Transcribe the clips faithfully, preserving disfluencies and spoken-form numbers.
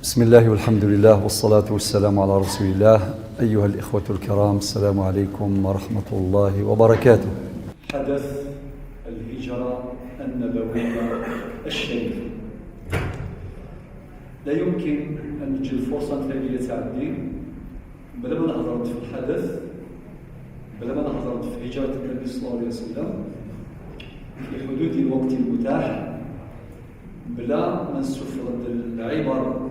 بسم الله والحمد لله والصلاة والسلام على رسول الله. أيها الإخوة الكرام، السلام عليكم ورحمة الله وبركاته. حدث الهجرة النبوية الشريفة. لا يمكن أن نجي الفرصة نتلاقي تعدي بلا ما نهضر في الحدث، بلا ما نهضر في هجرة النبي صلى الله عليه وسلم في حدود الوقت المتاح، بلا ما نستفرد العبر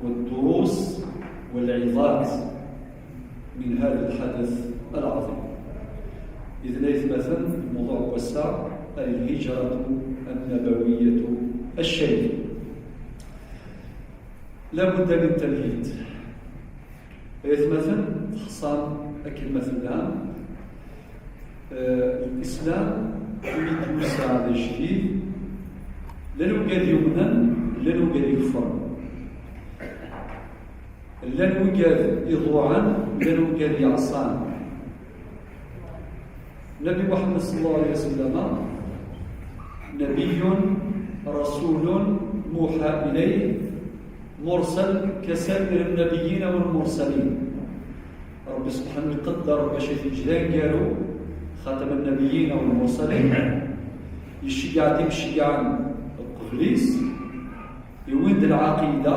والدروس والعظات من هذا الحدث العظيم. إذن أيتمثل موضوع وسع الهجرة النبوية الشريفة. لا بد من تمهيد. Aytmaten, txeṣṣam akken ma tellam, eh, Lislam imi d-yusa d ajdid, llan wigad yumnen, llan wigad ikefren. Llan wigad iḍuɛen, llan wigad yeɛṣan. Nabi Muḥemmed ṣalla Llahu ɛalayhi wa sallam, نبي رسول موحى إليه مرسل كسائر النبيين والمرسلين. Ṛebbi subḥanahu iqedder bac ad t-yeǧǧ d aneggaru, خاتم النبيين والمرسلين, yeceggeɛ-d imceggɛen qbel-is, yewwi-d lɛaqida,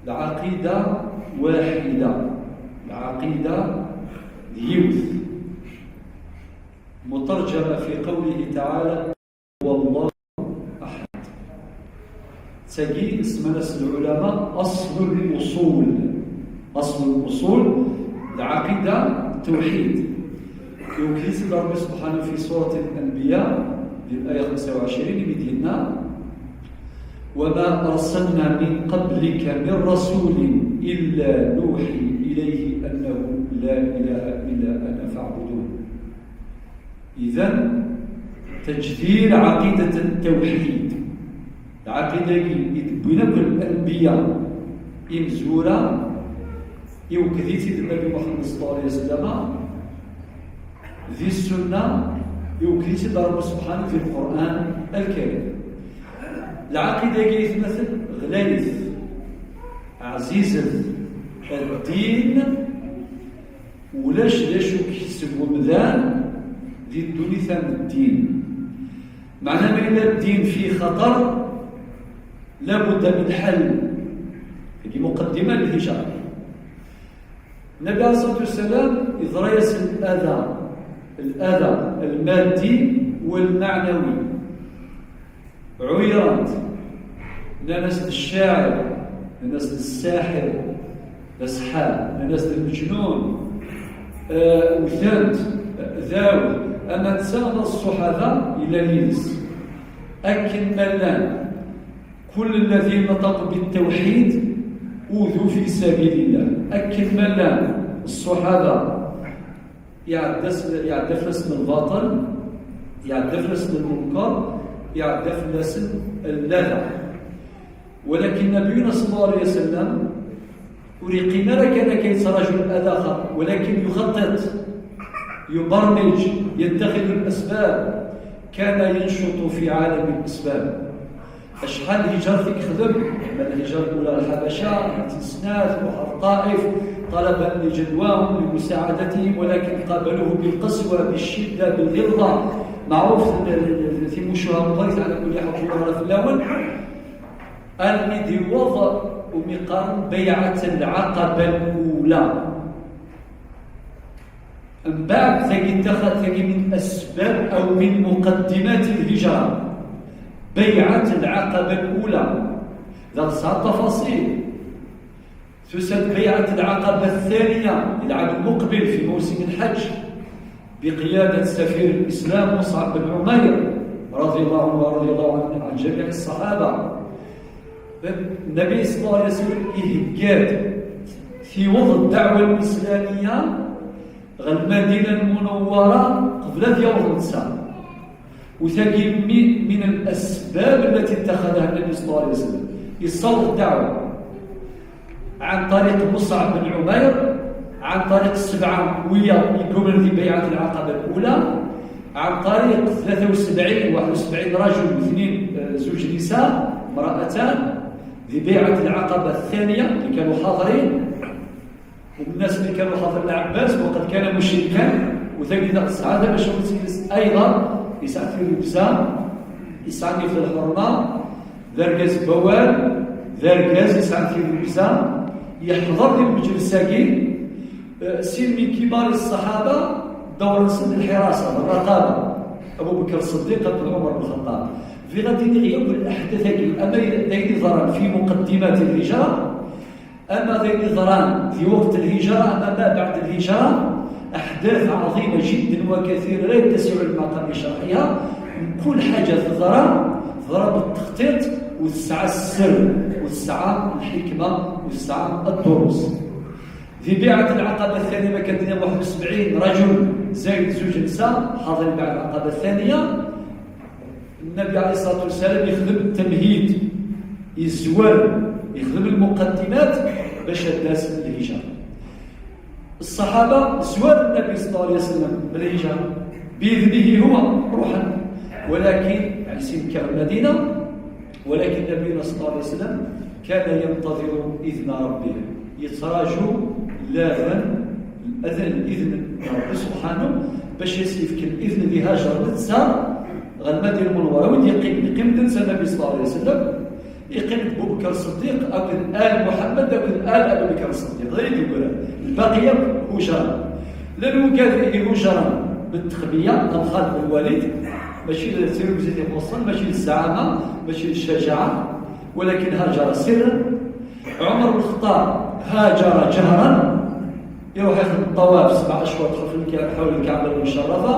lɛaqida waḥida, lɛaqida d yiwet. مترجمة في قوله تعالى: "هو الله أحد". Tagi, semman-as lɛulama أصل الأصول. أصل الأصول, lɛaqida, ttewḥid. Iwekkel-itt-id Ṛebbi subḥanahu fi surat Al-Anbiya, di laya xemsa u ɛecrin, imi d-yenna: "وما أرسلنا من قبلك من رسول إلا نوحي إليه أنه لا إله إلا أنا فاعبدون". Idan, تجديد عقيدة التوحيد. Lɛaqida-agi i d-wwin akk lanbiya imezwura, iwekked-itt-id Nnbi Muḥemmed ṣalla Llahu ɛalayhi wa sallam, di ssunna, iwekked-itt-id Ṛebbi subḥanahu di Lqur'an Lkarim. Lɛaqida-agi, aytmaten, ɣlayet, ɛzizet, ddin, ulac d acu i yekseb umdan di ddunit am ddin. Meɛna ma yella ddin fih xaṭer, la budda min ḥell. Tagi muqaddima n lhijra. Nnbi ɛalayhi ṣṣalatu wassalam, yeḍra-yas lada, lada lmaddi walmeɛnawi. Ɛuyren-t, nnan-as-d ccaɛir, nnan-as-d ssaḥir, d aseḥḥar, nnan-as-d lmeǧnun, eh, wten-t, eh, daw, ama netta neɣ ṣṣuḥaba yellan yid-s. Akken ma llan كل الذين نطقوا بالتوحيد أوذوا في سبيل الله. Akken ma llan ṣṣuḥaba, iɛedda s-, iɛedda fell-asen lbaṭel, iɛedda fell-asen lmunker, iɛedda fell-asen lada. Walakin Nabiyuna ṣalla Llahu ɛalayhi wa sallam ur yeqqim ara kan akka yettraǧu lada, walakin yuxeṭṭiṭ, yubermij, يتخذ الأسباب. كان ينشط في عالم الأسباب. Acḥal n lhiǧrat i yexdem, ma lhiǧra lula ɣer Lḥabaca, tis snat, ruḥ ɣer Ṭṭaif, طلبا لجدواهم، لمساعدتهم، ولكن قابلوه بالقسوة، بالشدة، بالغلظة. Meɛruf, timucuha meqqrit, ɛla kulli ḥal, ur tura ara fell-awen. Almi d-iwweḍ umi qqaren بيعة العقبة الأولى. Mbeɛd tagi, taxa-, tagi من أسباب أو من مقدمات الهجرة، بيعة العقبة الأولى. Dah tesɛa tafaṣil. Tusa-d بيعة العقبة الثانية di lɛam lmuqbil في موسم الحج بقيادة سفير الإسلام مصعب بن عمير رضي الله عنه ورضي الله عن، عن جميع الصحابة. Nnbi ṣalla Llahu ɛalayhi wa sallam ihegga-d, tiweḍ ddeɛwa lislamiyya ɣer Lmadina Lmunawwara qbel ad yaweḍ netta. U tagi mi-, من الأسباب التي اتخذها النبي صلى الله عليه وسلم. Yessaweḍ ddeɛwa عن طريق مصعب بن عمير، عن طريق السبعة ويا يقومون ببيعة العقبة الأولى، عن طريق ثلاثة وسبعين، واحد وسبعين رجل واثنين، آه، زوج نساء، امرأتان، Di bayɛat Lɛaqaba Ttaniya, li kanu ḥaḍrin, u nnas li kanu ḥaḍrin, Lɛabbas, waqad kana mucrikan, u tagi daɣ tesɛa tamacahut-ines ayɣer yesɛa tirrugza, yesɛa yiwet lḥerma, d argaz n wawal, d argaz yesɛan tirrugza, yeḥḍer di lmeǧlis-agi, eh, sin min kibar ṣṣaḥaba, dewr-nsen d lḥirasa, d rraqaba, Abu Bekr Ṣṣeddiq akked Ɛumer ben Lxeṭṭab. Bɣiɣ ad d-iniɣ yakk leḥdat-agi, ama d ayen iḍran fi muqeddimat lhijra, ama d ayen iḍran di weqt lhijra, ama ma baɛd lhijra, أحداث عظيمة جدا وكثيرة لا يتسع المقام لشرحها. Mkul ḥaǧa teḍra, teḍra بالتخطيط, u tesɛa sser, u tesɛa lḥikma, u tesɛa ddurus. Di bayɛat Lɛaqaba Ttaniya, ma kan d-nniɣ waḥed u sebɛin rajul, zayd zuǧ nsa, ḥaḍrin bayɛat Lɛaqaba Ttaniya. Nnabi ɛalayhi ṣṣalatu wassalam yexdem tamhid, yezwar, yexdem lmuqaddimat bac ad d-tas lhijra. Ṣṣaḥaba zwaren Nnabi ṣalla Llahu ɛalayhi wa sallam belhijra, بإذنه هو, ruḥen, walakin, yeɛni sin kar Lmadina, ولكن نبينا صلى الله عليه وسلم كان ينتظر إذن ربه, yettraǧu, laban, adn, idn n Ṛebbi subḥanu, bac as-yefk idn di Hajar netta ɣer Lmadina Lmunawwara. Wi d-yeqqimen? Yeqqim-d netta Nnabi ṣalla Llahu ɛalayhi wa sallam, yeqqim-d Abu Bekr Ṣṣeddiq akked al Muḥemmed akked al Abu Bekr Ṣṣeddiq, d ayen yegran. Lbaqi akk hujaren. Llan wigad i hujren بالتخبية, am Xalid ben Lwalid, mačči d tirrugza i ixuṣṣen, mačči d zzeɛma, mačči d ccajaɛa, walakin هاجر سرا. Ɛumer ben Lxeṭṭab هاجر جهرا, iruḥ ixdem ṭṭawaf sebɛ acwaṭ ḥawla lka-, ḥawla Lkaɛba Lmucerrafa,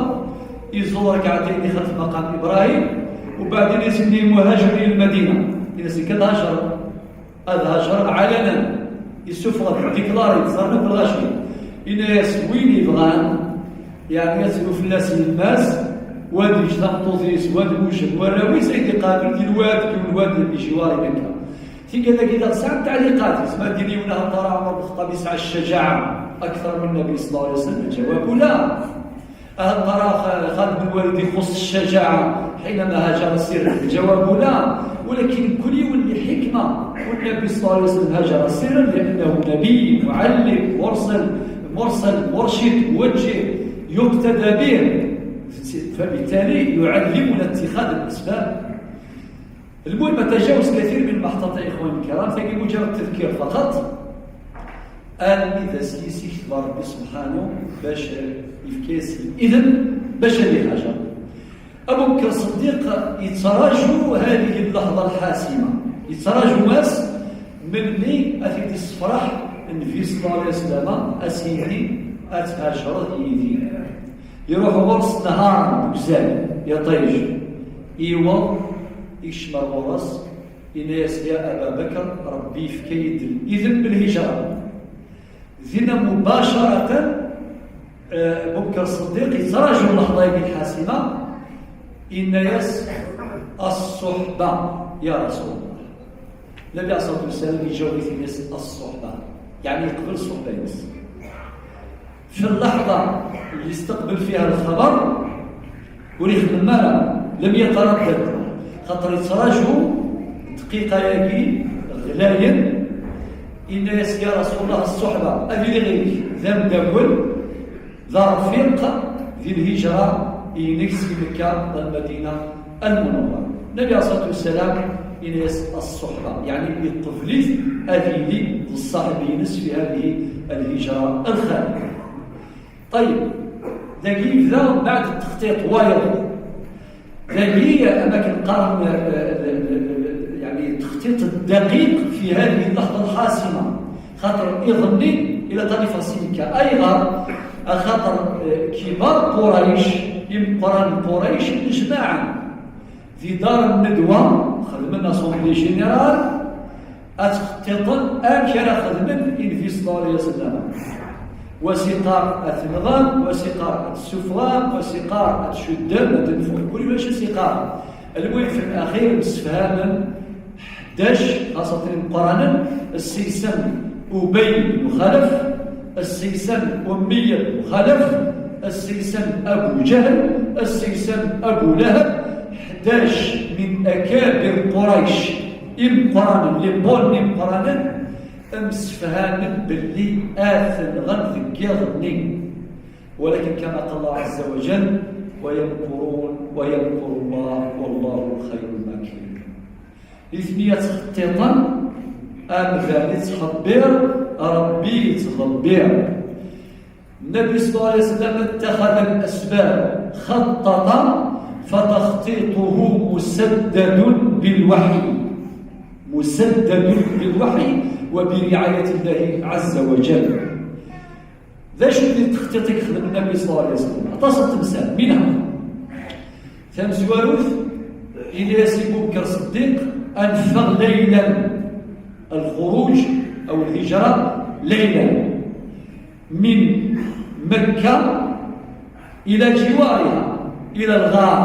iẓul rekɛatayn, ixef maqam Ibṛahim, u beɛdin as-inna: مهاجر إلى المدينة. Ini-as: nekk ad hajreɣ, ad hajreɣ ɛalanan, issufeɣ-d, déclaré-d, ẓran akk lɣaci. Ini-as: win yebɣan, yeɛni ad tlu fell-as yemma-s, u ad yeǧǧ tameṭṭut-is, u ad mujjen warraw-is, ad iqabel di lwad, di lwad n ljiwar i Mekka. Tikkelt-agi daɣ sɛan taɛliqat, yezmer ad d-yini yiwen: هل ترى عمر بن الخطاب يسعى الشجاعة أكثر من النبي صلى الله عليه وسلم؟ الجواب لا. هل ترى خ-، خالد بن الوليد يخص الشجاعة حينما هاجر سرا؟ الجواب لا. ولكن كل يولي حكمة، والنبي صلى الله عليه وسلم هاجر سرا لأنه نبي، معلم، مرسل، مرسل، مرشد، موجه، يقتدى به، فبالتالي يعلمنا اتخاذ الأسباب. المهم، أتجاوز كثير من المحطات يا إخواني الكرام، تاكي مجرد تذكير فقط. Almi d ass-is i ketba Ṛebbi subḥanu bac yefka-yas idn bac ad ihajer. Abu Bekr Ṣeddiq yettraǧu هذه اللحظة الحاسمة, yettraǧu ass melmi ad t-id-yessefreḥ Nnbi ṣalla Llahu ɛalayhi wa sallam, ad s-yini: ad thajreḍ yid-i. Iruḥ ɣur-s nehharen deg uzal, iṭij, iwweḍ, ikcem ar ɣur-s, yenna-yas: ya Aba Bekr, Ṛebbi yefka-yi-d idn belhijra. Dinna mubacaratan, eh, Abu Bekr Ṣeddiq yettraǧu lleḥḍa-agi lḥasima, yenna-yas: الصحبة يا رسول الله. Nnbi ɛalayhi ṣṣalatu wassalam iǧaweb-it, yenna-yas: الصحبة, yeɛni yeqbel ṣṣuḥba-ines. Fi llaḥḍa li yesteqbel fiha lxaber, ur ixdem ara, lam yetaraddad, xaṭer yettraǧu dqiqa-yagi ɣlayen, yenna-yas: ya Rasul Llah, ṣṣuḥba, ad iliɣ yid-k d ameddakel, d arfiq di lhijra-inek si Mekka ɣer Lmadina Lmunawwara. Nnbi ɛalayhi ṣṣalatu wassalam yenna-yas: الصحبة, yeɛni yeqbel-it ad yili d ṣṣaḥib-ines fi هذه الهجرة الخالدة. Ṭayyeb, dagi yebda mbeɛd ttextiṭ wayeḍ. Dagi, am akken qqaren, eh, eh, eh, eh, yeɛni ttextiṭ ddaqiq fi هذه اللحظة الحاسمة. Xaṭer iḍ-nni ilaq ad yeffeɣ si Mekka. Ayɣer? Axaṭer, eh, kibar Qurayc, imeqqranen n Qurayc, nnejmaɛen di dar nnedwa, xedmen assemblée générale, ad ttxeṭṭiṭen amek ara xedmen i Nnbi ṣalla Llahu ɛalayhi wa sallam. Wa s-iqqar ad t-nɣen, wa s-iqqar ad t-ssufɣen, wa s-iqqar ad t-cudden, ad t-nfun. Kul yiwen acu s-iqqar. Lmuhim, fi laxir, msefhamen ḥdac, xaṣṣatan imeqqranen, seg-sen Ubay ben Xalaf, seg-sen Umayya ben Xalaf, seg-sen Abu Ǧahl, seg-sen Abu Lahab, ḥdac min akabir Qurayc. Imeqqranen, les bonnes imeqqranen, msefhamen belli ad t-nɣen deg yiḍ-nni. ولكن كما قال الله عز وجل: ويمكرون ويمكر الله والله خير الماكرين. Nitni ad ttxeṭṭiṭen, amdan ittxebbir, Ṛebbi ittḍebbir. النبي صلى الله عليه وسلم اتخذ الأسباب، خطط، فتخطيطه مسدد بالوحي، مسدد بالوحي وبرعاية الله عز وجل. D acu di textiṭ i yexdem النبي صلى الله عليه وسلم؟ Aṭas n temsal, منها tamezwarut, yenna-yas i Abu Bakr Ṣeddiq: أن نفر ليلا، الخروج أو الهجرة ليلا من مكة إلى جوارها، إلى الغار.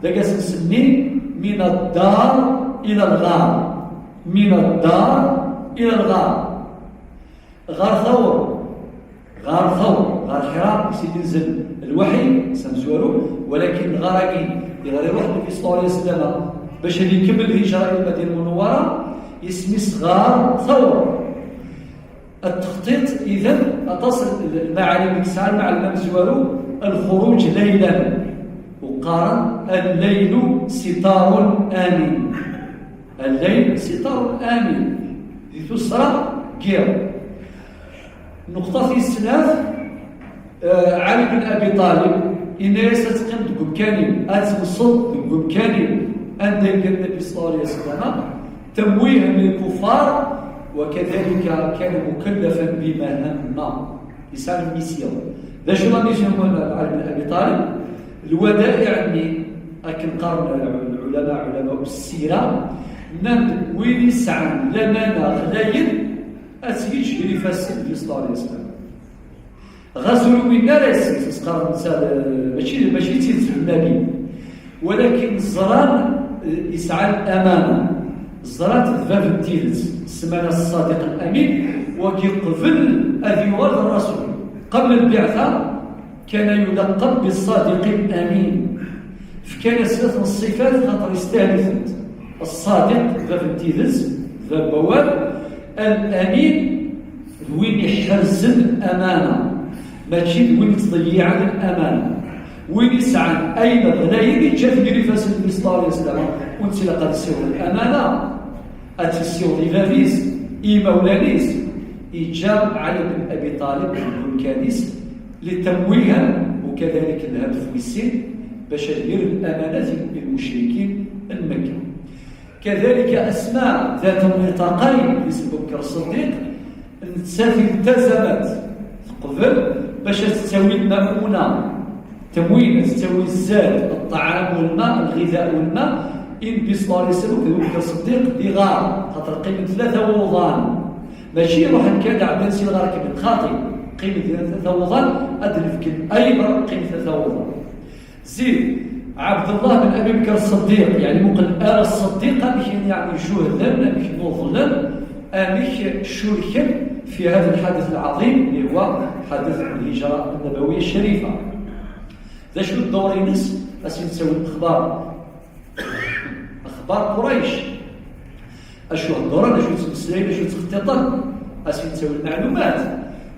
Dagi ad as-nsemmi من الدار إلى الغار، من الدار إلى الغار. Ɣar Ṭawr, ɣar Ṭawr, ɣar Ḥira, i s-id-inzel lwaḥi, s amezwaru, walakin ɣar-agi, iɣer iruḥ Nnbi صلى الله عليه وسلم bac ad ikemmel lhijra i Lmadina Lmunawwara, isem-is ɣar Ṭawr. Ttextiṭ, idan, aṭas n, n lmaɛani i yesɛa, lmeɛna amezwaru, الخروج ليلا. Uqaren: الليل ستار آمن. الليل ستار آمن. Di tussra n yiḍ. Nnuqṭa tis snat, eh, Ɛli ben Abi Ṭalib, yenna-yas ad teqqimeḍ deg umkan-im, ad tenseḍ deg umkan-im, anda i yella Nnbi صلى الله عليه وسلم, تمويها للكفار، وكذلك كان مكلفا بمهمة. Yesɛa lmisya. D acu la mission n Ɛli ben Abi Ṭalib? Lwada'iɛ-nni, akken qqaren lɛulama, ɛulama ssira, nnan-d win yesɛan lamana ɣlayen, ad tt-yeǧǧ gar ifassen n Nnbi صلى الله عليه وسلم. Ɣas ur umin ara yes-s, qqaren netta d, mačči, mačči d tidet d Nnabi, walakin ẓran, eh, yesɛa lamana, ẓran-t d bab n tidet, semman-as Ṣṣadiq Lamin, wagi qbel ad yuɣal d Ṛṛasul. قبل البعثة كان يلقب بالصادق الأمين. Fkan-as snat n ṣṣifat xaṭer yestahel-itent. Ṣṣadiq, bab n tidet, bab n wawal, Al-Amin, d win iḥerzen amana, mačči d win yettḍeyyiɛen amana. Win yesɛan ayen ɣlayen, yeǧǧa-t gar ifassen n Nnbi صلى الله عليه وسلم, ur tt-ilaq ad tessiweḍ amana, ad tt-yessiweḍ i bab-is, i yimawlan-is, yeǧǧa Ɛli ben Abi Ṭalib deg umkan-is, لتمويها، وكذلك الهدف wis sin, bac ad yerr amanat i lmucrikin n Mekka. كذلك أسماء ذات النطاقين, مثل أبو بكر الصديق, nettat iltazamat, teqbel bac ad tettawi lmauna, tamwin, ad tettawi zzad, ṭṭɛam u lma, lɣida u lma, i Nnbi ṣella Llahu ɛalayhi wa sallam akked Abu Bakr Ṣeddiq di ɣar, xaṭer qqimen tlata wuḍan. Mačči ruḥen kan ɛeddan si lɣar kemmlen, xaṭi, qqimen di tlata wuḍan, ad d-nefken ayber, qqimen tlata wuḍan. Zid, Ɛebdellah ben Abi Bakr Ṣeddiq, yeɛni muqel ar Ṣeddiq, amek yeɛni juhden, amek nuḍlen, amek curken في هذا الحدث العظيم اللي هو حدث الهجرة النبوية الشريفة. D acu ddur-ines? Ad s-nettawi lexbar, axbar Qurayc. Acu hedduren, acu ttmeslayen, acu ttxeṭṭiṭen, ad s-nettawi lmeɛlumat.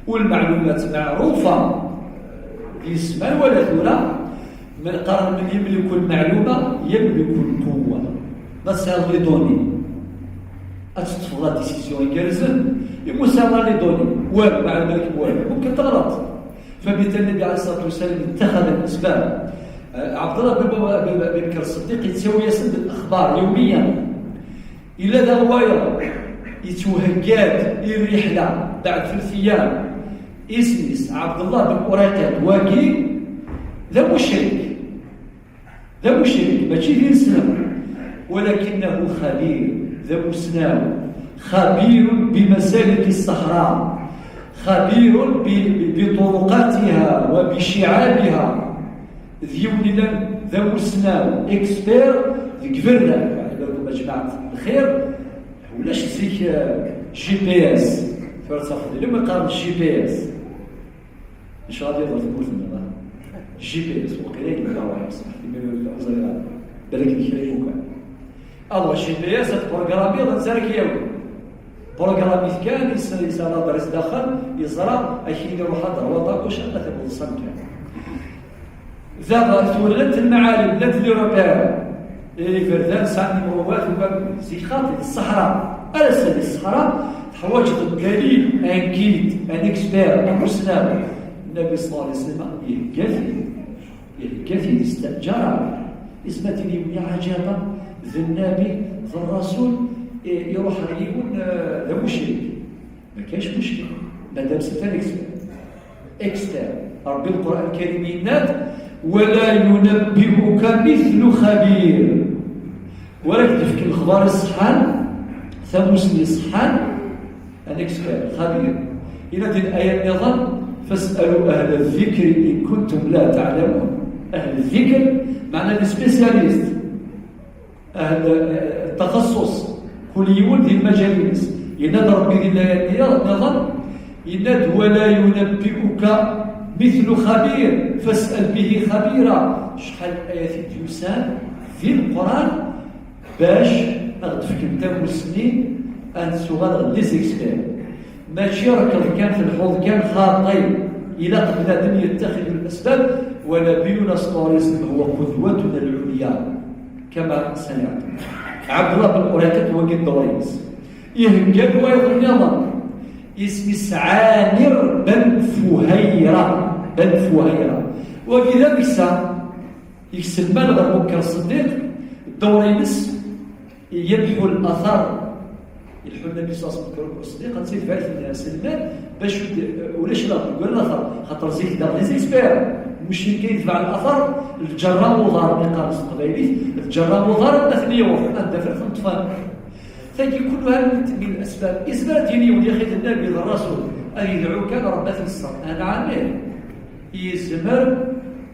U lmeɛlumat meɛrufa, di zzman wala tura, ma neqqar من يملك المعلومة يملك القوة. Ma tesɛiḍ les données, ad teṭṭfeḍ la décision igerrzen. I ma ur tesɛiḍ ara les données, walu, ma ɛelmen-ak walu, mumkin teɣleḍ. فبالتالي النبي عليه الصلاة والسلام اتخذ الأسباب. Eh, Ɛebdellah ben, ben, ben, ben Bakr Ṣeddiq yettawi-asen-d lexbar yawmiyan. Yella daɣ wayeḍ, yettwhegga-d i rriḥla, beɛd tlata ayyam, isem-is Ɛebdellah ben Urayqit, wagi d amucrik. D amucrik, mačči d ineslem. ولكنه خبير, d amusnaw. خبير بمسالك الصحراء. خبير ب-, ب-, بطرقاتها وبشعابها. D yiwen yellan d amusnaw, expert deg iberdan. Iberdan, ma jmaɛt lxir, ulac zik, eh, G P S. Tura ttafeḍ, ilum iqqaren G P S. Acu ɣad iḍer tmurt-nneɣ? G P S, waqila yella wayeḍ, ṣṣeḥ, imi ur ẓriɣ ara. Balak d kra imukan. Alors, G P S, ad programmiḍ ansa ara k-yawi. Programmit kan, yesɛa l'adresse daxel, yeẓra akin iruḥ ad d-rwaṭ akk, acḥal ad t-iweḍ s amkan. Daɣ tura llant lmaɛalim, llant les repères. Iberdan sɛan imrubat, ugar zik xaṭi, d ṣṣeḥra. Ar ass-a di ṣṣeḥra, teḥwaǧeḍ ddalil, un guide, un expert, amussnaw. Nnabi ṣella Llahu ɛalayhi wa sallam ihegga-t-id. Ihegga-t-id, isteɛǧar. Isma tili mliḥ, ɛǧaba, d nnabi, d rrasul, i-, iruḥ ɣer yiwen, eh, d amucrik. Ma kaenx mucrik. Madam c'est un expert. Expert. Ṛebbi Lqur'an Lkarim yenna-d: "ولا ينبئك مثل خبير." Ur ak-d-fken lexbar iṣeḥḥan, tamusni iṣeḥḥan, un expert, xabir. Yenna-d di aya nniḍen: "فاسألوا أهل الذكر إن كنتم لا تعلمون." Ahl zzikr, meɛna les spécialistes. Ahl, eh, taxaṣṣuṣ, kul yiwen di lmajal-ines. Yenna-d Ṛebbi di laya nniḍen, yenna-d: "ولا ينبئك مثل خبير، فاسأل به خبيرا." Acḥal n ayat i d-yusan di Leqran bac ad ɣ-d-fken tamusni, ad nettuɣal d les experts. Mačči rkeḍ kan, telḥuḍ kan, xaṭi. Ilaq bnadem yettaxid lasbab, wa nabiyuna ṣella Llahu ɛalayhi wa sallam huwa qudwatuna lɛulya, kama samiɛtum. Ɛebdullah ben Urayqit, wagi dduṛ-ines. Ihegga-d wayeḍ nniḍen, isem-is Ɛamir ben Fuhayra, ben Fuhayra. Wagi d ameksa, yekselman ɣer Bukker Ṣeddiq, dduṛ-ines, يمحو الأثر. Ileḥḥu Nnabi ṣella Llahu ɛalayhi wa sallam, Abu Bakr Ṣeddiq, ad yetbeɛ-iten iselman, bac ur d-, ulac la, deg wala later, xaṭer zik daɣ d les experts. Mucrik kan yetbeɛ later, lǧerra n uḍar, mi qqaren s teqbaylit, lǧerra n uḍar, ad ten-yaweḍ, anda fret ṭṭfan. Tagi kulluha min, min lasbab. Yezmer ad d-yini yiwen, yaxi d Nnabi, d Rasul, ad yedɛu kan, Ṛebbi ad t-yesser. Anɛam, ih. Yezmer,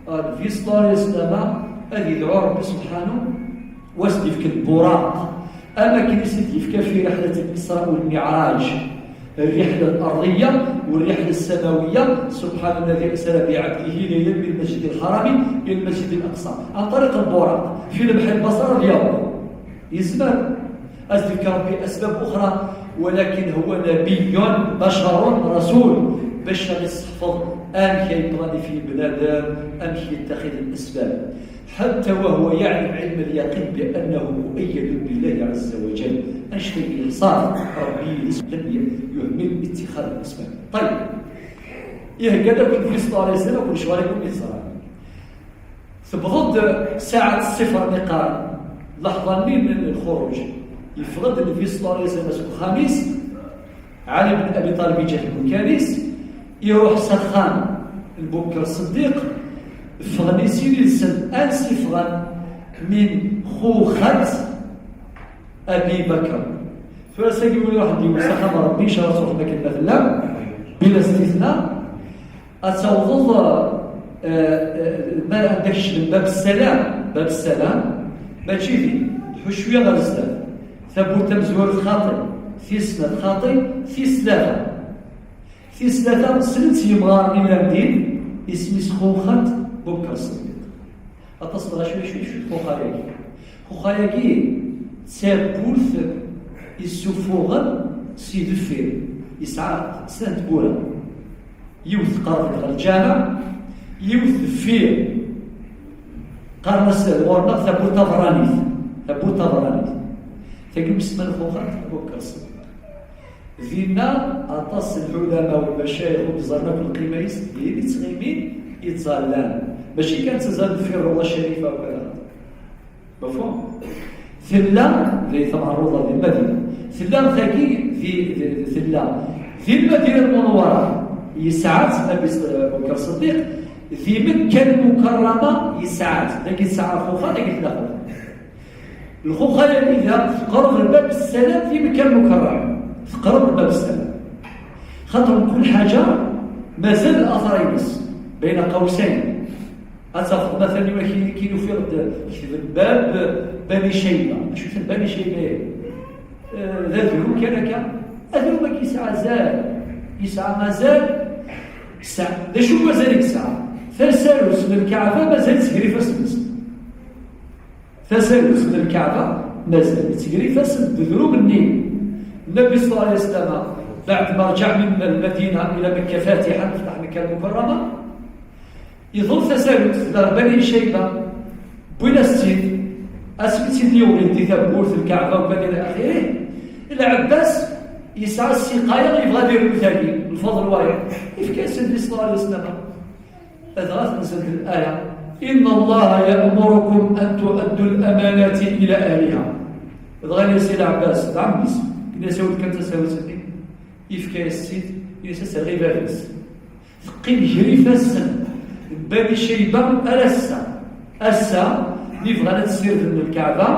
Nnbi ṣella Llahu ɛalayhi wa sallam, ad yedɛu Ṛebbi subḥanu, wa s-d-yefk lburaq, am akken i s-d-yefka fi رحلة الإسراء والمعراج الرحلة الأرضية والرحلة السماوية، سبحان الذي أسرى بعبده ليلا من المسجد الحرام إلى المسجد الأقصى عن طريق البراق في لمح البصر اليوم. Yezmer ad s-d-yefk Ṛebbi asbab uxra, ولكن هو نبي بشر رسول, bac ad yesseḥfeḍ amek ay planifyin bnadem, amek yettaxid lasbab. حتى وهو يعلم علم اليقين بأنه مؤيد بالله عز وجل. Anect-agi yeḥṣa Ṛebbi yid-s, لم يهمل اتخاذ الأسباب. طيب. Ihegga-d akk Nnbi ṣella Llahu ɛalayhi wa sallam, akk lecɣal-agi i yeẓra. Tewweḍ-d saɛat ṣṣifr, mi qqaren, laḥḍa-nni n lxuruǧ. Yeffeɣ-d Nnbi ṣella Llahu ɛalayhi wa sallam seg uxxam-is, Ɛli ben Abi Ṭalib yeǧǧa-t deg umkan-is, iruḥ s axxam n Bukker Ṣeddiq, ffɣen i sin yid-sen, ansi ffɣen? Min xuxat Abi Bakr. Tura sagi win iruḥen d yiwen s axxam n Ṛebbi, ncallah ad truḥem akken ma tellam, bila stitna, ad tawḍeḍ, eh, eh, ma anda kecmen bab ssalam, bab ssalam, mačči din, tḥucc cwiya ɣer zdat. Tawwurt tamezwarut xaṭi, tis snat xaṭi, tis tlata. Tis tlata, ssnen-tt yimɣaren illan din, isem-is Xuxat Bukker Ṣeddiq. Aṭas n lɣaci, acu, acu, xuxa-yagi. Xuxa-yagi d tawwurt issufuɣen si deffir. Yesɛa snat tewwura. Yiwet tqerreb ɣer lǧameɛ, yiwet deffir. Qqaren-as ɣur-neɣ tawwurt taberranit. Tawwurt taberranit. Tagi ur semman Xuxat Bukker Ṣeddiq. Dinna, aṭas n lɛulama u lmacayix ur ẓerren akk lqima-is, din i ttɣimin, i ttẓallan. Mačči kan ttazzalen deffir Rawḍa Carifa u kada. Mafhum? Tella di Tmeɛruḍa di Lmadina. Tella tagi di, di, tella di Lmadina Lmunawwara. Yesɛa-tt Nnabi s-, Abu Bakr Ṣeddiq. Di Mekka Lmukarrama yesɛa-tt. Dagi tesɛa Xuxa, dagi tella Xuxa. Lxuxa-yagi da teqreb lbab ssalam di Mekka Lmukarrama. Teqreb lbab ssalam. Xaṭer mkul ḥaǧa mazal later-ines, bayna qawsayn. Ad tafeḍ, matalan, iwakken i nufiɣ-d ketben bab Bani Cayba. Acu-ten Bani Cayba-agi? Eh, d adrum kan akka. Adrum-agi yesɛa azal. Yesɛa azal. Yesɛa. D acu n wazal i yesɛa? Tasarut n Lkaɛba mazal-itt gar ifassen-nsen. Tasarut n Lkaɛba Mazal yettger ifassen deg udrum-nni. Nnbi ṣella Llahu ɛalayhi wa sallam, بعد ما رجع من المدينة إلى مكة فاتحا, yefteḥ Mekka Lmukerrama, iḍul tasarut ɣer Bani Cayba, wwin-as-tt-id, asmi tt-id-yuɣ di tawwurt n Lkaɛba u kan ila axirih. Lɛebbas yesɛa ssiqaya, yebɣa ad irnu tagi, lfeḍl wayeḍ, yefka-yas Nnbi ṣella Llahu ɛalayhi wa sallam. Dɣa tenzel-d laya: إن الله يأمركم أن تؤدوا الأمانات إلى أهلها. Dɣa ini-as i Lɛebbas d ɛemmi-s, ini-as: "Awi-d kan tasarut-nni." Yefka-yas-tt-id, ini-as: "Ad terɣ i baba-s." Teqqim gar ifassen n Bani Cayba ar ass-a. Ass-a mi bɣan ad ssirden Lkaɛba,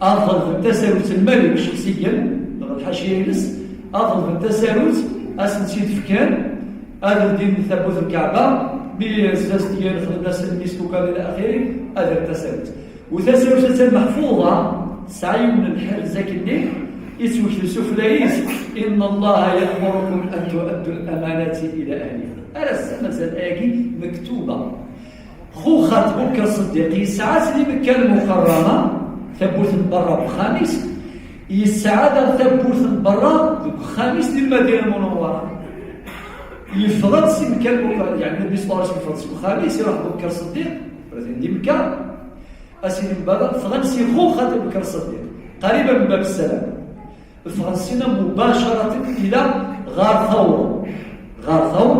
ad ḍelben tasarut n lmalik, cexsiyen neɣ lḥaciya-ines, ad ḍelben tasarut, ad sen-tt-id-fken, ad ldin tawwurt n Lkaɛba, mi zdat-s tga, xedmen-as lmisk u kan ila axirih, ad rren tasarut. U tasarut attan meḥfuḍa, tesɛa yiwen n lḥerz akkenni, yettwektel sufella-is: إن الله يأمركم أن تؤدوا الأمانات إلى أهلها. Ar ass-a mazal ayagi mektuba. Xuxat Buker Ṣeddiq yesɛa-tt di Mekka Lmukerrama, tawwurt n berra deg uxxam-is, yesɛa daɣ tawwurt n berra deg uxxam-is di Lmadina Lmunawwara. Yeffeɣ-d si Mekka Lmukerrama, yeɛni Nnbi ṣella Llahu ɛalayhi wa sallam yeffeɣ-d seg uxxam-is, iruḥ Buker Ṣeddiq, atan di Mekka, ass-nni n berra, ffɣen si xuxat Buker Ṣeddiq, qariba min Bab Ssalam. Ffɣen sina mubacaratan ila Ɣar Tawr. Ɣar Tawr,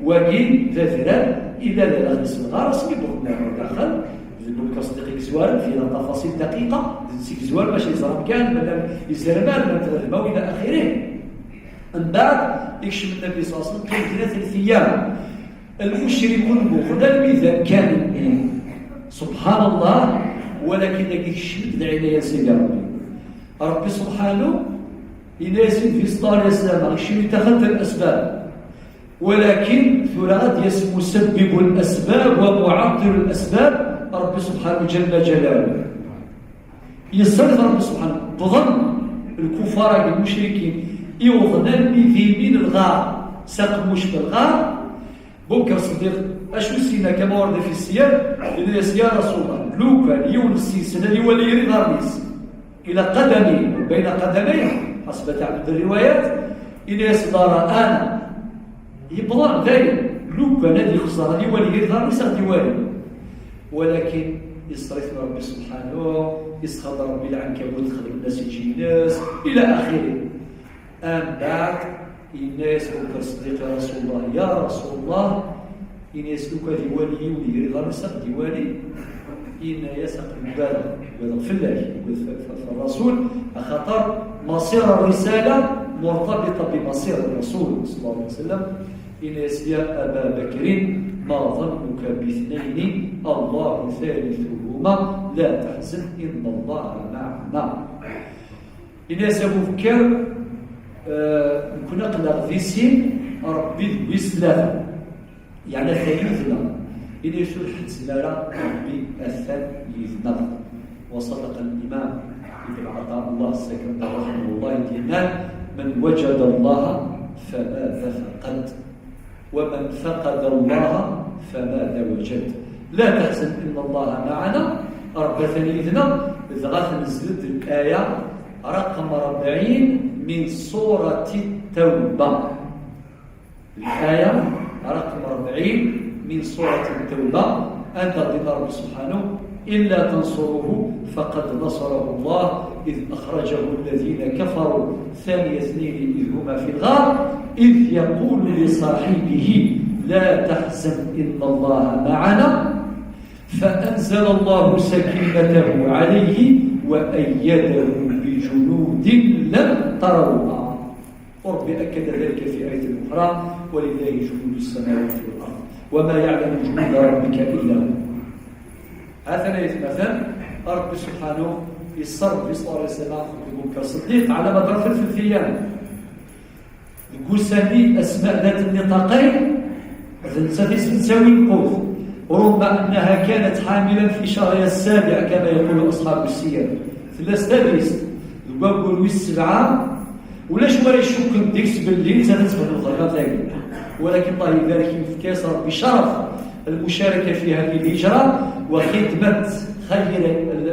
wagi d adrar ila daxel-is lɣar, asmi wwḍen ar daxel, d Buker Ṣeddiq i yezwaren, fi la tafasil daqiqa, d netta i yezwaren, maca yeẓra amkan, llan izerman, llan tɣedma, ila axirih. Mbeɛd, ikcem Nnbi ṣella Llahu ɛalayhi wa sallam, qqim din tlata ayyam. Lmucrikun bɣan almi d amkan-nni. Subḥan Llah, walakin dagi kecmen-d lɛinaya n Sidi Ṛebbi. Ṛebbi subḥanu, yenna-yas i Nnbi ṣella Llahu ɛalayhi wa sallam, kecmen-d taxaṭ n lesbab. Walakin tura ad d-yas musabbib lesbab wa muɛeṭṭil lesbab, Ṛebbi subḥanu ǧalla ǧalaluh. Yeṣṣerrif Ṛebbi subḥanu. Wwḍen lkufar-agi, lmucrikin, i wwḍen almi d imi n lɣar, s aqemmuc n lɣar. Buker Ṣeddiq, acu s-yenna, kama warada fi ssiyar, yenna-yas: "Ya Rasul Llah, lukan yiwen seg-sen ad iwali yir iḍarren-is, ila qadami, bayna qadamay, ḥasba taɛdud rriwayat, yenna-yas: 'La ra'ana.'" Yebḍa dayen, lukan ad ixẓer, ad iwali yir iḍarren-is, ad iwali. Walakin yeṣṣerrif Ṛebbi subḥanu, yesxaḍ Ṛebbi lɛankabut, xedmen-as iǧi-ines, ila axirih. Mbeɛd, yenna-yas Buker Ṣeddiq: "Ya Rasul Llah, ya Rasul Llah." Yenna-yas: "Lukan ad iwali yiwen yir iḍarren-is, ad iwali." Yenna-yas: "Aql-i ugadeɣ, ugadeɣ fell-ak, ugadeɣ f-, f-, f-, Ṛṛasul, axaṭer مصير الرسالة مرتبطة بمصير الرسول صلى الله عليه وسلم." Yenna-yas: "Ya Aba Bakrin, ma ظنك باثنين الله ثالثهما، لا تحزن إن الله معنا." Ini-as Abu Bekr, eh, nekkni aql-aɣ di sin, Ṛebbi d wis tlata. Yeɛni atan yid-neɣ. Ini-as ur ḥezzem ara, Ṛebbi atan yid-neɣ. وصدق الإمام ابن عطاء الله السكندري رحمه الله, yenna: "من وجد الله فماذا فقد؟" ومن فقد الله فماذا وجد؟ لا تحزن إن الله معنا. Ṛebbi atan yid-neɣ. Dɣa tenzel-d laya raqem ṛebɛin min suṛat Ttawba. Laya raqem ṛebɛin min suṛat Ttawba, anda yenna Ṛebbi subḥanu: "إلا تنصروه فقد نصره الله إذ أخرجه الذين كفروا ثاني اثنين إذ هما في الغار إذ يقول لصاحبه لا تحزن إن الله معنا فأنزل الله سكينته عليه وأيده بجنود لم تروها." وربي أكد ذلك في آية أخرى: "ولله جنود السماوات والأرض وما يعلم جنود ربك إلا هو." Ha-t-an aytmaten, Ṛebbi subḥanu yeṣṣer Nnbi ṣella Llahu ɛalayhi wa sallam akked Abu Bekr Ṣeddiq ɛla madar tlata ayyam. Deg ussan-nni, Asma dat Nnitaqayn, d nettat i s-yettawin lqut. رغم أنها كانت حاملا في شهرها السابع كما يقول أصحاب السير. Tella s tadist deg waggur wis sebɛa. Ulac wara icukken deg-s belli nettat ad txedem lxedma tagi. Walakin Allah ibarek, yefka-yas Ṛebbi ccerf المشاركة في هذه الهجرة وخدمة خير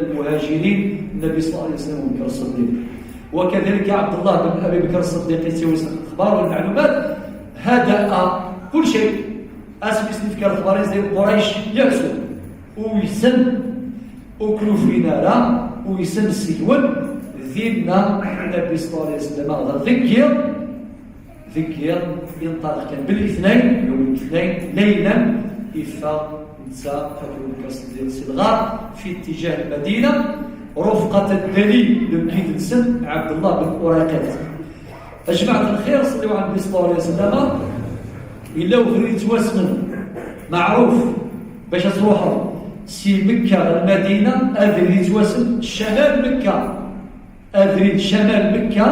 المهاجرين النبي صلى الله عليه وسلم وأبو بكر الصديق. وكذلك عبد الله بن أبي بكر الصديق يتوزع الأخبار والمعلومات، هدأ كل شيء. Asmi i s-d-yefka lexbar-is, di Qurayc yersu. Uysen, ur k-ufin ara, uysen seg-wen. Dinna, Nnbi صلى الله عليه وسلم, deg yiḍ, deg yiḍ, yenṭerq kan بالاثنين, yawm الاثنين, laylan, yeffeɣ netta akked Abu Bakr Ṣṣeddiq si lɣar, في اتجاه المدينة, رفقة الدليل, deg yid-nsen Ɛebdullah ben Urayqit. A jmaɛt lxir, ṣellu ɛla Nnbi صلى الله عليه وسلم. Yella ubrid yettwassnen, meɛruf, bac ad truḥeḍ si Mekka ɣer Lmadina, abrid yettwassen camal Mekka. Abrid camal Mekka,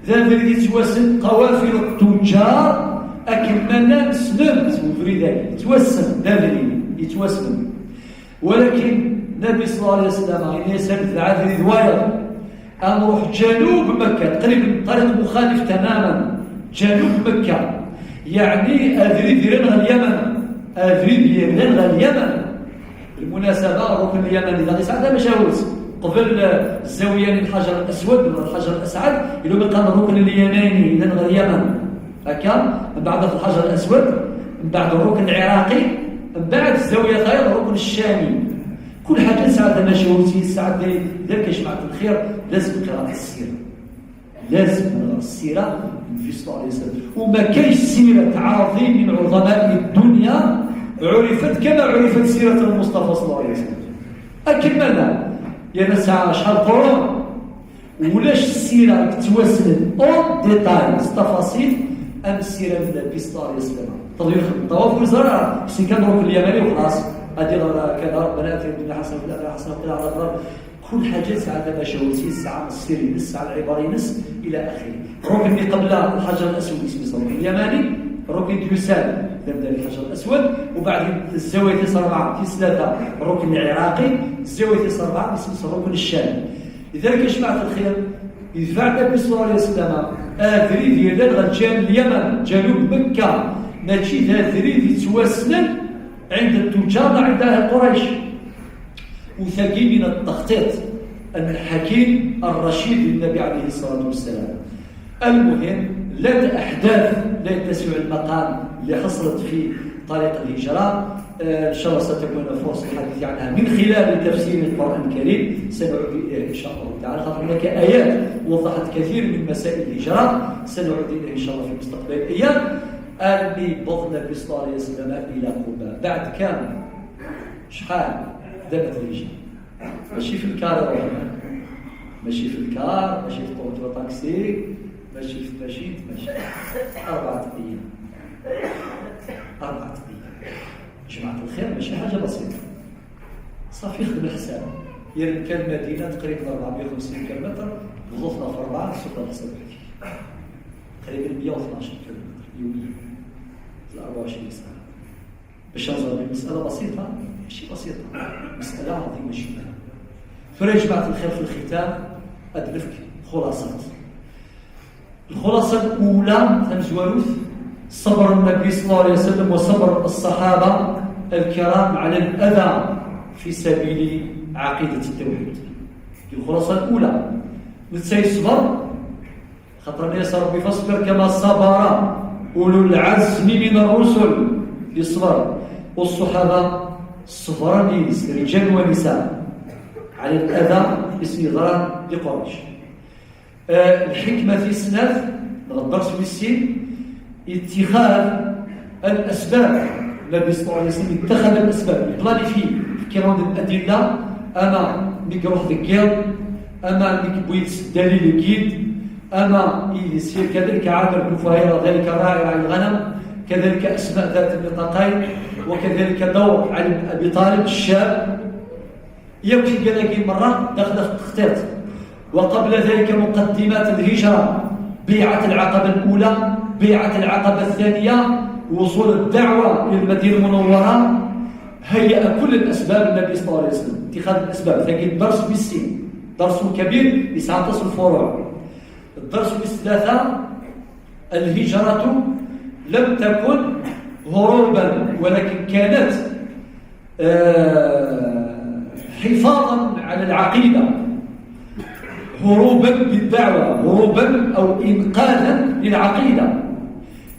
d abrid yettwassen qawafil ttuǧǧar, akken ma llan ssnen-t ubrid-agi, yettwassen, d abrid yettwassnen. Walakin Nnbi صلى الله عليه وسلم, yenna-yas: "Ad d-, abrid wayeḍ, ad nruḥ janub Mekka, taqriban ṭariq muxalif tamaman, janub Mekka, yeɛni abrid yerran ɣer Lyaman, abrid yerran ɣer Lyaman." Lmunasaba, rrukn lyamani daɣ yesɛa tamacahut. Qbel, eh, zzawiya n Lḥajar Aswad, neɣ Lḥajar Asɛad, ilum iqqar rrukn lyamani yellan ɣer Lyaman. Akka, mbeɛd Lḥajar Aswad, mbeɛd rrukn lɛiraqi, mbeɛd zzawiya tayeḍ, rrukn ccami. Kul ḥaǧa tesɛa tamacahut, tesɛa d-, d-, kecmaɛt lxir, lazem qiraat ssira. Lazem nɣer ssira n Nnbi صلى الله عليه وسلم. وما كاينش سيرة عظيم من عظماء الدنيا عرفت كما عرفت سيرة المصطفى صلى الله عليه وسلم. Akken ma nella, yerna tesɛa acḥal qrun, ulac ssira yettwassnen en détail, s tafaṣil, am ssira n Nnbi صلى الله عليه وسلم. Teḍyux n ṭṭawaf ur yeẓri ara, yessen kan rrukn lyamani u xlaṣ. Ad iɣer kada, ربنا آتنا في الدنيا حسنة وفي الآخرة حسنة وقنا عذاب النار. Kul ḥaǧa tesɛa tamacahut-is, tesɛa ssir-ines, tesɛa lɛibar-ines, ila axiri. Rrukn-nni qbel Lḥajar Aswad isem-is rrukn lyamani, rrukn i d-yusan d amdan Lḥajar Aswad, ubeɛd zzawiya tis rebɛa, tis tlata, rrukn lɛiraqi, zzawiya tis rebɛa isem-is rrukn ccami. Lidalik, a jmaɛt lxir, yedfeɛ Nnbi صلى الله عليه وسلم abrid yellan ɣer ǧan Lyaman, janub Mekka, mačči d abrid yettwassnen عند التجار وعند أهل قريش. وثقي من التخطيط الحكيم الرشيد للنبي عليه الصلاة والسلام. المهم، لا أحداث لا يتسع المقام اللي حصلت في طريق الهجرة. آه، إن شاء الله ستكون فرصة الحديث عنها من خلال تفسير القرآن الكريم، سنعود إليه إن شاء الله تعالى، خاطر هناك آيات وضحت كثير من مسائل الهجرة، سنعود إليه إن شاء الله في مستقبل الأيام. آل بض النبي صلى الله عليه وسلم إلى قباء. بعد كام شحال دابت الهجرة؟ ماشي في الكار روحنا، ماشي في الكار، ماشي في طوموبيل طاكسي، ماشي في ماشي، ماشي. أربعة أيام. أربعة أيام. جماعة الخير، ماشي حاجة بسيطة. صافي، خدم الحساب. يرمي كان المدينة تقريبًا أربعمية وخمسين كيلومتر، بضوطنا في أربعة، سوق الحساب. تقريبًا مية وثناش كيلومتر يوميًا. في أربعة وعشرين ساعة. باش نزرب مسألة بسيطة، ماشي بسيطة، مسألة عظيمة جدًا. ثورة يا جماعة الخير، في الختام أدلفك خلاصة. الخلاصة الأولى تمزوروث: صبر النبي صلى الله عليه وسلم وصبر الصحابة الكرام على الأذى في سبيل عقيدة التوحيد. الخلاصة الأولى، نتساي الصبر، خاطر الناس ربي: "فاصبر كما صبر أولو العزم من الرسل". يصبر. والصحابة صبرا، رجال ونساء، على الأذى يسير لقريش. آه، الحكمة في السنة، الدرس في السين، اتخاذ الأسباب. النبي صلى الله عليه وسلم اتخذ الأسباب، يبلانيفي، كيرون الأدلة، أما ميك روح ذكير، أما ميك بويت الدليل أكيد، أما يسير كذلك عامر بن فهيرة، ذلك الراعي راعي الغنم، كذلك أسماء ذات النطاقين، وكذلك دور علي بن أبي طالب الشاب، يمكن قال لك مرة داخل التخطيط. وقبل ذلك مقدمات الهجرة، بيعة العقبة الأولى، بيعة العقبة الثانية، وصول الدعوة إلى المدينة المنورة، هيأ كل الأسباب النبي صلى الله عليه وسلم، اتخاذ الأسباب، فكاين درس في السين، درس كبير، يسعى تصل الفروع. الدرس في الثلاثة، الهجرة لم تكن هروبا، ولكن كانت، آه، حفاظا على العقيدة. هروبا بالدعوة، هروبا أو إنقاذا للعقيدة.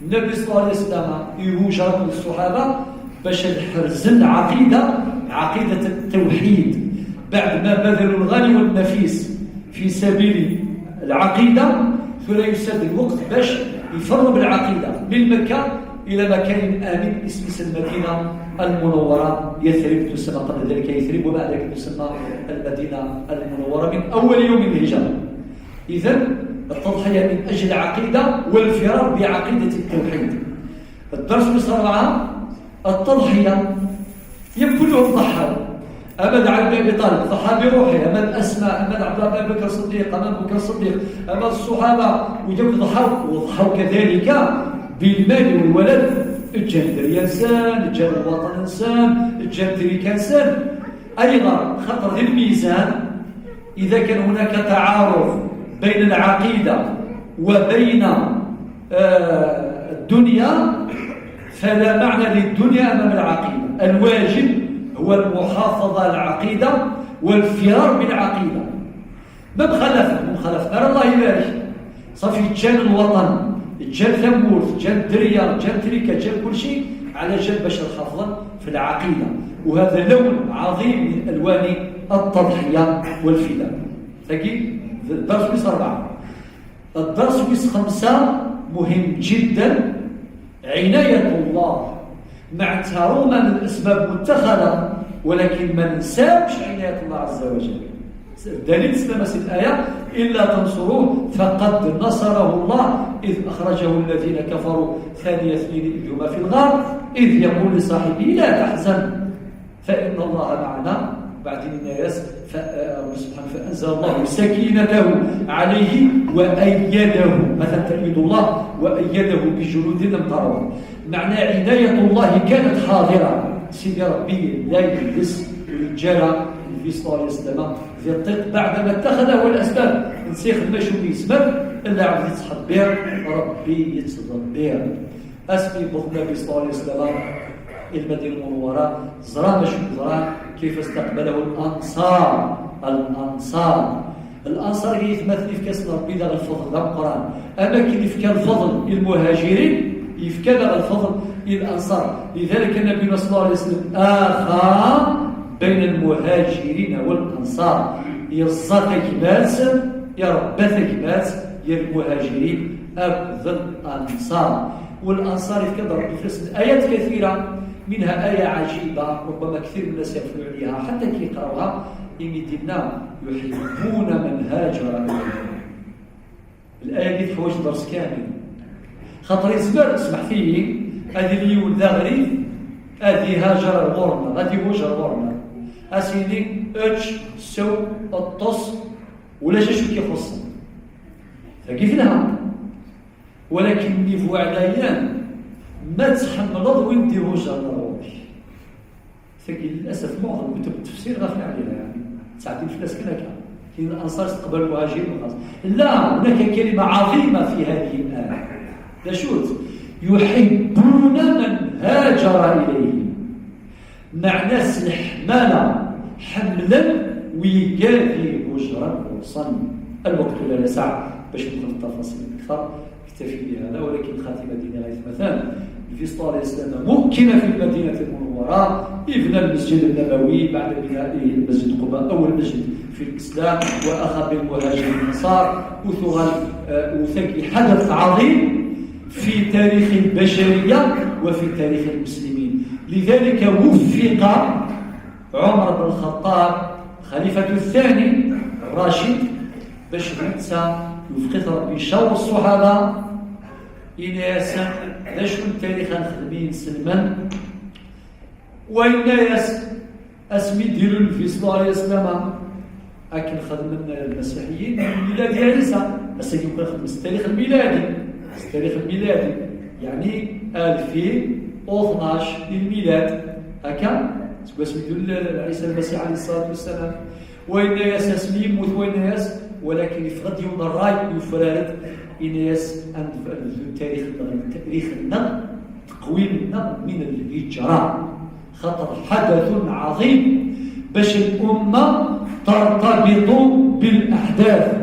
النبي صلى الله عليه وسلم يهوج ركض الصحابة باش الحرز العقيدة، عقيدة التوحيد، بعد ما بذلوا الغالي والنفيس في سبيل العقيدة، ثم يسد الوقت باش يفروا بالعقيدة من مكة إلى مكان آمن اسم المدينة المنورة، يثرب تسمى قبل ذلك يثرب، وبعد ذلك تسمى المدينة المنورة من أول يوم الهجرة. إذن التضحية من أجل العقيدة والفرار بعقيدة التوحيد. الدرس ويس أربعة، التضحية. يم كلهم ضحوا. أما علي بن أبي طالب ضحى بروحه، أما أسماء، أما عبد الله بن أبي بكر الصديق، أما أبو بكر الصديق، أما الصحابة، وياك ضحوا، وضحوا كذلك بالمال والولد. الجندر ينسان، الجن الوطن ينسان، الجندر ينسان. أيضا خطر ذي الميزان، إذا كان هناك تعارض بين العقيدة وبين، آه، الدنيا، فلا معنى للدنيا أمام العقيدة. الواجب هو المحافظة على العقيدة والفرار بالعقيدة. ما مخالفة، ما مخالفة. أرى الله يبارك. صافي، جان الوطن، جان ثمورث، جان الدريا، جان تريكا، جان كل شيء على جال باش نحافظ في العقيدة. وهذا لون عظيم من ألوان التضحية والفداء. تاكي الدرس ويس أربعة. الدرس ويس خمسة مهم جدا، عناية الله. معناتها رغم أن الأسباب متخذة، ولكن ما ننساوش عناية الله عز وجل. الدليل سلامة الآية: "إلا تنصروه فقد نصره الله إذ أخرجه الذين كفروا ثاني اثنين إذ هما في الغار إذ يقول لصاحبه لا تحزن فإن الله معنا". بعدين الناس ف-، آه، سبحانه، "فأنزل الله سكينته عليه وأيده". مثلا تأييد الله: "وأيده بجنود لم تروها". معنى عناية الله كانت حاضرة. سيدي ربي لا يجلس ويتجارى النبي صلى الله عليه وسلم في الضيق بعدما اتخذ هو الأسباب. نسيخ المشي ويسبب إلا عبد يتصحب بيه، ربي يتصدق بيه. أسمي بوغ النبي صلى الله عليه وسلم إلى المدينة المنورة، زرا ما شو زرا، كيف استقبله الأنصار. الأنصار، الأنصار هي ثمثني في كاس ربي ذا الفضل ذا القرآن. أما كي يفكى الفضل للمهاجرين، يفكى ذا الفضل للأنصار. لذلك النبي صلى الله عليه وسلم آخى بين المهاجرين والأنصار. يرزق كمات، يربى كمات، يا المهاجرين أبذ الأنصار. والأنصار كذا ربي فسد آيات كثيرة، منها آية عجيبة ربما كثير من الناس يغفلوا عليها حتى كي يقراوها. إن ديننا: "يحبون من هاجر إليهم". الآية دي تحوج درس كامل. خاطر يزمر، اسمح فيه، هذه اليوم ذا غريب، هذه هاجر غورنا، هذه هجر غورنا. أسيدي، اتش، سو، الطص، ولا شي شو كيخص. فكيف لها؟ ولكن نيفو عليا ما تحملض وين ديهوش على روحي. فكي للأسف معظم كتب التفسير غافل عليها، يعني تعدي في الناس كذا. كاين الأنصار استقبل المهاجرين وخلاص. لا، هناك كلمة عظيمة في هذه الآية. لا شوت: "يحبون من هاجر إليهم". معنى الحمالة حملا ويقاذي هجرا غرصا. الوقت لا يسع باش ندخل التفاصيل أكثر، اكتفي بهذا، ولكن خاتمة ديني غاية مثلا. النبي صلى الله عليه وسلم مكن في المدينة المنورة، ابن المسجد النبوي بعد بنائه المسجد قباء، أول مسجد في الإسلام، وأخى بالمهاجرين الأنصار، وثغل، آه، وثقي حدث عظيم في تاريخ البشرية وفي تاريخ المسلمين. لذلك وفق عمر بن الخطاب خليفة الثاني الراشد باش نتا يوفقت ربي شاور الصحابة. إناس، ذا شو التاريخ نخدمين سلمان؟ وإناس، أسمي ديرو النبي صلى الله عليه وسلم أكن خدم المسيحيين من ميلاد عيسى. بس يمكن خدم التاريخ الميلادي، التاريخ الميلادي يعني ألفين واثناش للميلاد. هكا تقول سميتو عيسى المسيح عليه الصلاة والسلام. وإن ياس اسمي يموت وإن ياس، ولكن يفقد يوم الراي يفرارد. إن ياس أن التاريخ، التاريخ النقد تقويم النقد من الهجرة. خطر حدث عظيم باش الأمة ترتبط بالأحداث.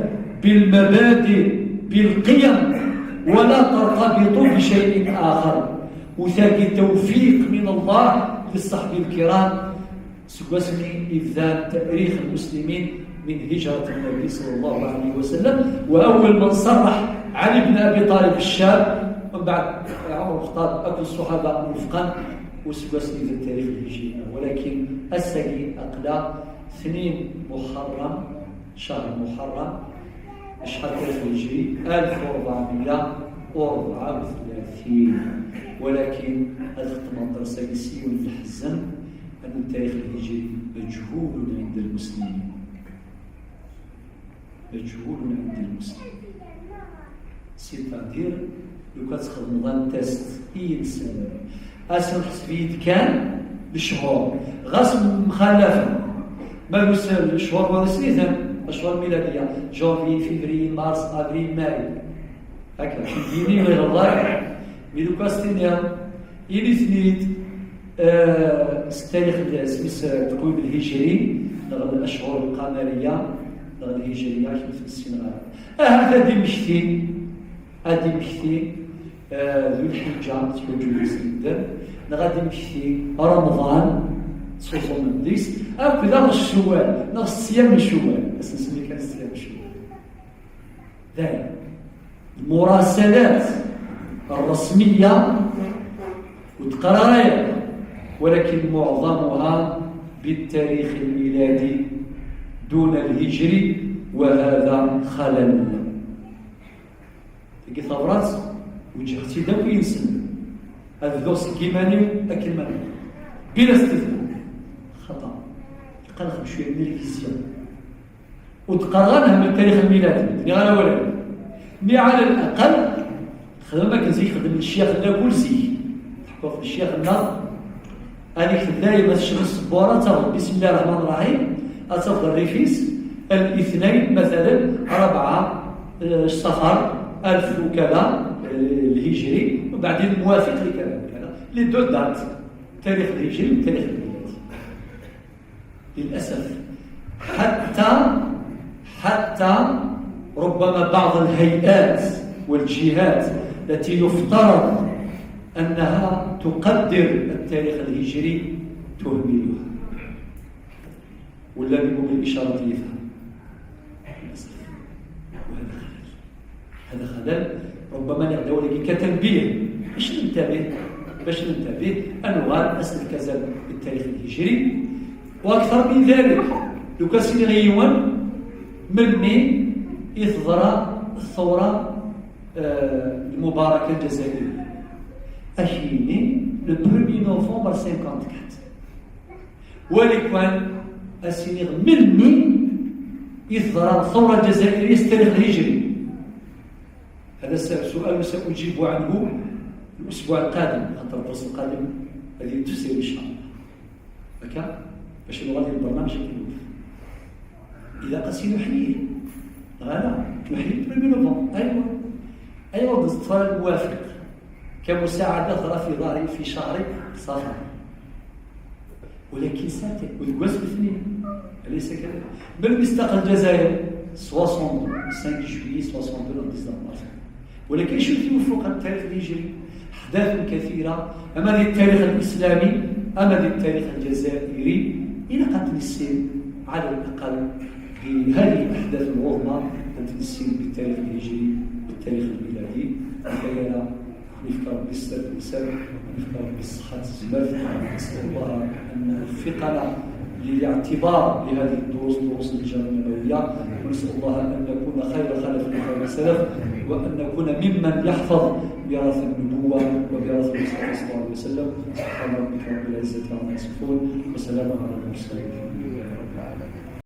بالمبادئ، بالقيم، ولا ترتبط بشيء آخر. وتاقي توفيق من الله للصحب الكرام. سكواسني إبداء تأريخ المسلمين من هجرة النبي صلى الله عليه وسلم، وأول من صرح علي بن أبي طالب الشاب، ومن بعد عمر الخطاب، أكل الصحابة موفقا، وسكواسني إبداء التاريخ الهجري. ولكن أسقي أقلا اثنين محرم، شهر محرم، شحال كان الهجري؟ ألف وربعمية وربعة وثلاثين. ولكن هذا التمنظر سيسيون الحزن أن التاريخ الهجري مجهول عند المسلمين. مجهول عند المسلمين. C'est-à-dire، لو كتخدم ظن تيست إي نسلم، أسن حسبيت كان الشهور غاس مخالفة. ما يسال الشهور ولا سنيثن، الشهور الميلادية، جانفي، فيفري، مارس، أبريل، ماي. هكا يديني غير الله. مي لو كاستينيا إلي ثنيت، آه، التاريخ ديال سميس التقويم الهجري، نغ الأشهر القمرية، نغ الهجرية، كيف السنغال. آه، هذا دي مشتي، هذه مشتي، آه، ذو الحجة، تكون جوج سنين، نغادي مشتي رمضان، صوصو من ديس، أو كذا الشوال، نغ الصيام من شوال، بس نسمي كان الصيام من شوال. دايما. المراسلات الرسمية والتقارير، ولكن معظمها بالتاريخ الميلادي دون الهجري، وهذا خلل. تلقي ثورات وجهتي داك ينسن. هذا الدور سكيماني أكل ماني. بلا استثناء. خطأ. قال لكم شوية من الفيزياء. وتقرنها من التاريخ الميلادي، يعني غير ولا. مي على الأقل خدمك زي خدم الشيخ لا كل زي. تحكوا في الشيخ لا. هذيك الدايرة الشمس السبورة تاخذ بسم الله الرحمن الرحيم، تاخذ الريفيس الاثنين مثلا أربعة، آه، صفر ألف وكذا، آه، الهجري، وبعدين موافق لكذا وكذا، لي دو دات، التاريخ الهجري والتاريخ الميلادي. للأسف حتى، حتى ربما بعض الهيئات والجهات التي يفترض أنها تقدر التاريخ الهجري تهملها. ولا بيقوم بالإشارة يفهم. للأسف. وهذا خلل. هذا خلل. ربما نقدر لك كتنبيه. باش ننتبه، باش ننتبه، أنوار أسئلة كذا بالتاريخ الهجري. وأكثر من ذلك، لو كان سيدي غيوان، من مين يتضرى الثورة، آه، المباركة الجزائرية؟ أشيني، le premier novembre cinquante-quatre. ولكن أسيني من مين يتضرى الثورة الجزائرية في التاريخ الهجري؟ هذا س-، سؤال سأجيب عنه الأسبوع القادم، خاطر الدرس القادم هذه التفسير إن شاء الله. هكا؟ باش نغادي البرنامج يكون. إذا قسي نحييه. غانا، نحيي premier novembre. أيوة. أيوة، بالضبط الموافق. كمساعدة أخرى في ظهري في شهر صفر. ولكن ساتي، والكواس الاثنين. أليس كذلك؟ من مستقل الجزائر؟ soixante-cinq juillet soixante-deux، ديسمبر. ولكن شو في وفوق التاريخ اللي يجري؟ أحداث كثيرة، أما ذي التاريخ الإسلامي، أما ذي التاريخ الجزائري، إلى قد نسير على الأقل بهذه الأحداث العظمى، قد نسير بالتاريخ الهجري والتاريخ الميلادي. نفكر بالسر والسر، نفكر بالصحة الزمر. نسأل الله أن يوفقنا للاعتبار بهذه الدروس، دروس الهجرة النبوية، ونسأل الله أن نكون خير خلف لخير سلف، وأن نكون ممن يحفظ ميراث النبوة وميراث المصطفى صلى الله عليه وسلم. سبحان ربك رب العزة عما يصفون، وسلام على المرسلين.